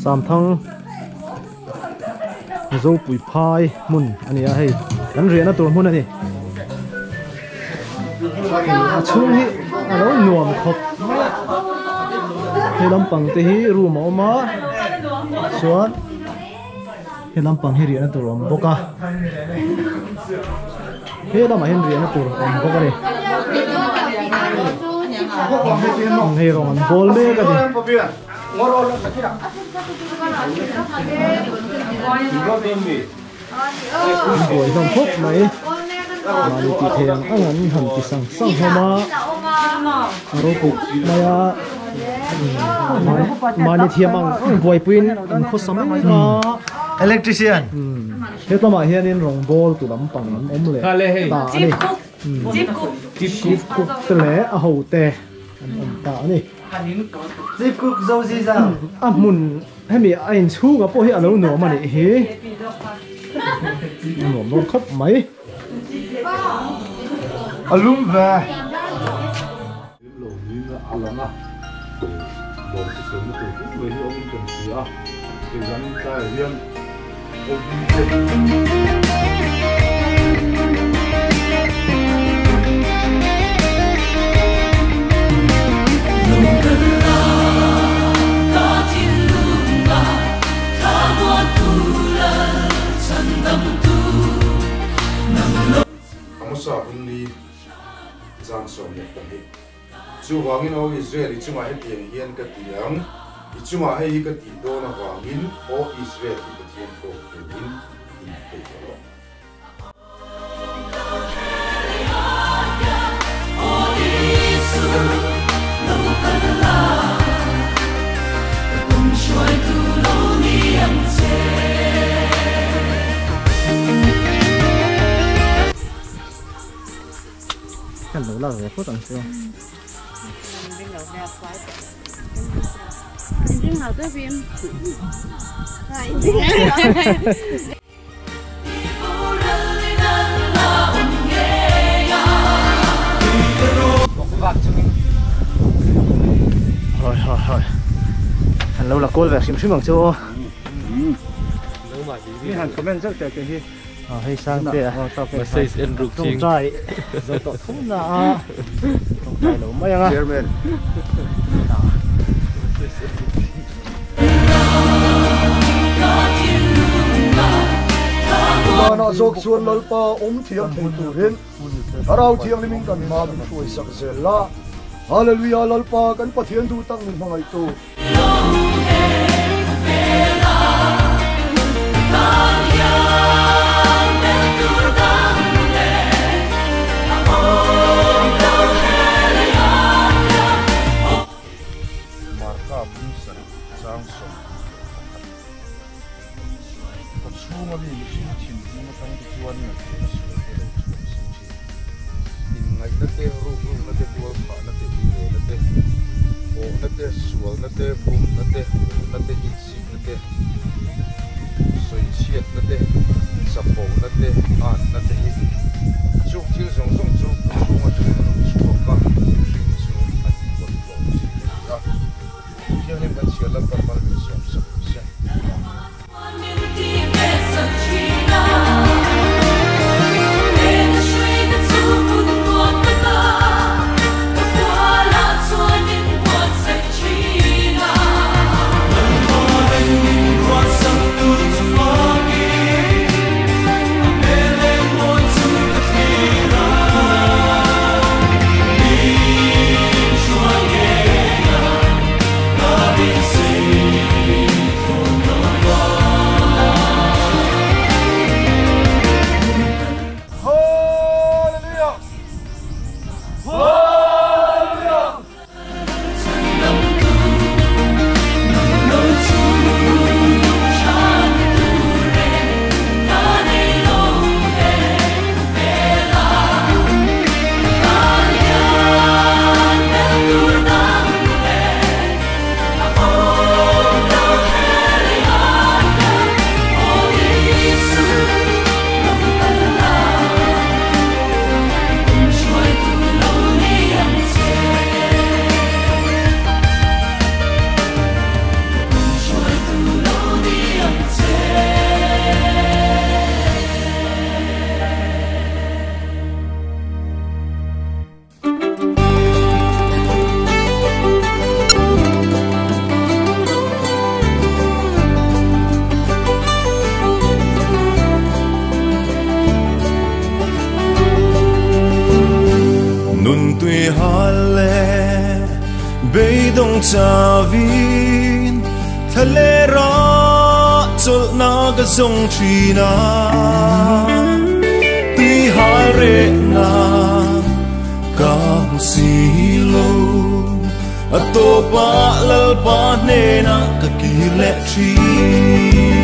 Samthang Zopui phai hmun a ni a hei kan riahna tur hmun a ni a chhung hi a lo nuam khawp mai a he lampang te hi room a awm a chuan he lampang hi riahna tur a awm bawk a he lamah hian riahna tur a awm bawk a ni hei rawng an bawl mek a ni. An buai hlawm khawp mai mahni tih theih ang ang an han ti sang sang hlawm a a ropui mai a mahni thiam ang ang buaipuiin an khawsa mek a electrician hetlama hianin rawngbawl tu lampang an awm leh ta a ni chief cook te leh a hote an awm ta a ni. Chief cook zo zi zang. A hmun hemi a inchhunga pawh hi a lo nuam a nih hi. A nuam dawn khawp mai. A lum ve. Lo niin a lang a, lawm chu sawi na tur hluk mai hi awmin kan hria a, hei zan tlaiah hian OB te. Amosa hun ni zan 12. Chuvangin aw Israel, i chungah hetiang hian ka ti ang, i chungah hei hi ka tih dawn avangin aw Israel i Pathian tawk turin inpeih rawh. Kan lo lak ve phawt ang chu. Hoi hoi hoi. Kan lo la kawl ve hrim hrim ang chu aw. Mi han comment zauh teh te hi. A hei sang te a. Message en ruk ching. Tawngtai zo tawh thum na a. Tawngtai lo mai ang a. Chairman. Vanah zawk chuan Lalpa awm thiam thei turin Thlarau Thianghlimin kan hma min hruaisak zel la. Hallelujah Lalpa kan Pathian duh tak min hmangaihtu. Marka bung sarih chang 21. Khaw chhunga mi mihring thinlung atang te chuan ngaihtuahna sual te lo chhuak si thin. Inngaihna te, rukrukna te, tualthahna te, uirehna te, awhna te, sualna te, bumna te, hurna te, itsikna te, sawichhiatna te, chapona te, atna te hi chung thil zawng zawng chu khaw chhung atangin a lo chhuak a, mihring chu a tibawlhhlawh thin a ni a. Thianghlim kan chhiar Lalpan mal min sawm sak se. Beidawng chauin thlalera chawlhna ka zawng thin a. Tui hal rehna ka hmu si lo. A tawpah Lalpa hnenah ka kir leh thin.